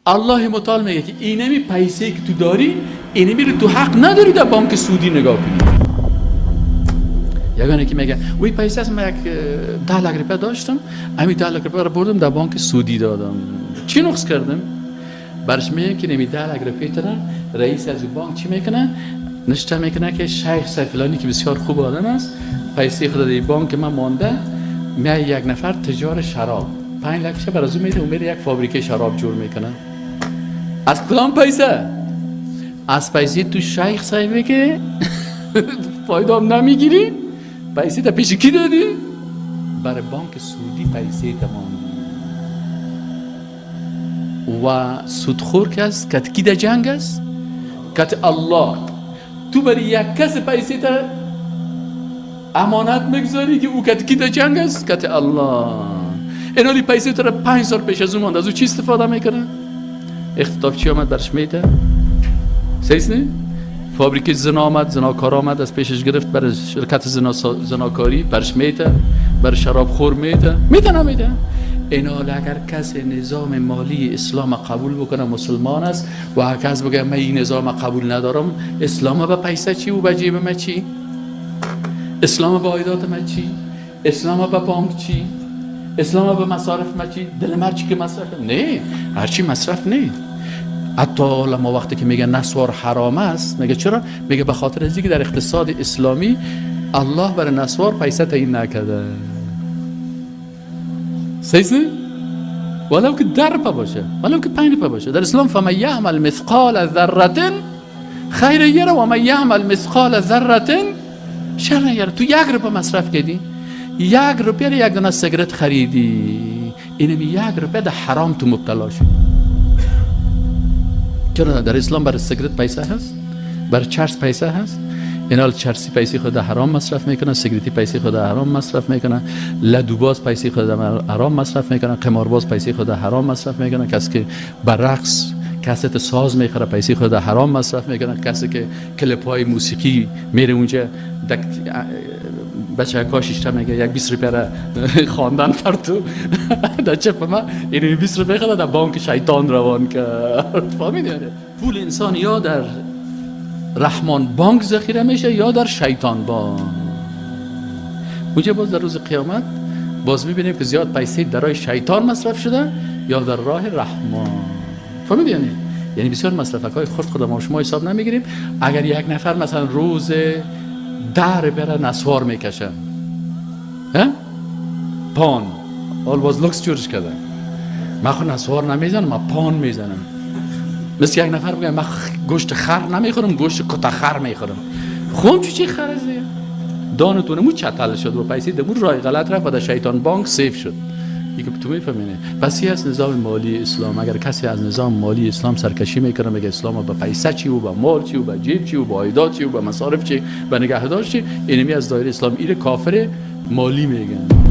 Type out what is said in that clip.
الله متعال میگه که اینمی پیسه که تو داری، اینمی رو تو حق نداری در بانک سودی نگاه کنی. یگانه که میگه وی پیسه است، من یک 10 لک روپیه داشتم، همین 10 لک روپیه رو بردم در بانک سودی دادم، چی نقص کردم؟ برش میگه که نمی 10 لک روپیه رئیس از بانک چی میکنه؟ نشته میکنه که شیخ سیفلانی که بسیار خوب آدم است، پیسه خود در بانک من مانده، می یک نفر تجار شراب 5 لک بر از او میده و میره یک فابریکه شراب جور میکنه. از کدام پیسه؟ از پیسه تو شیخ صاحبه که فایده هم نمیگیری، پیسه تا پیش کی دادی؟ برای بانک سودی پیسه تمام و سودخور که است کت کی در جنگ است؟ کت الله. تو برای یک کس پیسه تا امانت میگذاری که او کت کی در جنگ است؟ کت الله. اینالی پیسه تو را 5 سال پیش از اون مانده، از او چی استفاده میکنه؟ اختطاف چی آمد برش میده؟ سیس نه؟ فابریکه زنا آمد، زناکار آمد از پیشش گرفت برای شرکت زناکاری برش میده، برای شراب خور میده، میده نمیده؟ اینال اگر کسی نظام مالی اسلام قبول بکنه مسلمان است و اگر کس بگه من این نظام قبول ندارم، اسلام به پیسه چی و به جیب من چی؟ اسلام به عایدات من چی؟ اسلام به بانک چی؟ اسلام به مصارف من چی؟ دل من چی که مصرف نه، هرچی مصرف نه. حتی ما وقتی که میگه نسوار حرام است، میگه چرا؟ میگه به خاطر از اینکه در اقتصاد اسلامی الله برای نسوار پیسه تعیین نکرده. صحیح نه؟ ولو که 10 روپه باشه، ولو که 5 روپه باشه. در اسلام فمن یعمل مثقال ذره خیر یره و من یعمل مثقال ذره شر یره. تو 1 روپه مصرف کردی، 1 روپیه یک دانه سیگرت خریدی، اینم 1 روپیه در حرام تو مبتلا شد. چرا در اسلام برای سیگرت پیسه هست؟ برای چرس پیسه هست؟ اینال چرسی پیسه خود حرام مصرف میکنه، سیگرتی پیسه خود حرام مصرف میکنه، لدوباز پیسه خود حرام مصرف میکنه، قمارباز پیسه خود حرام مصرف میکنه، کسی که بر رقص کست ساز میخره پیسه خود حرام مصرف میکنه، کسی که کلیپ های موسیقی میره اونجا بچه کاشش میگه یک 20 روپیه را خواندن فرتو در چپ ما، این 20 روپیه خود در بانک شیطان روان کرد. فهمیدی؟ پول انسان یا در رحمان بانک ذخیره میشه یا در شیطان بانک. اونجا باز در روز قیامت باز میبینیم که زیاد پیسه در راه شیطان مصرف شده یا در راه رحمان. فهمیدی؟ یعنی بسیار مصرفک های خرد خود ما شما حساب نمیگیریم. اگر یک نفر مثلا روز 10 روپیه نسوار میکشه، پان حال باز لکس جورش کرده، من خود نسوار نمیزنم، من پان میزنم. مثل یک نفر بگه من گوشت خر نمیخورم، گوشت کتا خر میخورم. خون چی خر است دیگه؟ دانتون مو چتل شد و پیسه دمو راه غلط رفت و در شیطان بانک save شد. یکی تو میفهمینه. پس این از نظام مالی اسلام. اگر کسی از نظام مالی اسلام سرکشی میکنه، میگه اسلام به پیسه چی و به مال چی و به جیب چی و به عایدات چی و به مصارف چی، به نگهداشت چی، اینمی از دایره اسلام ایره کافر مالی میگن.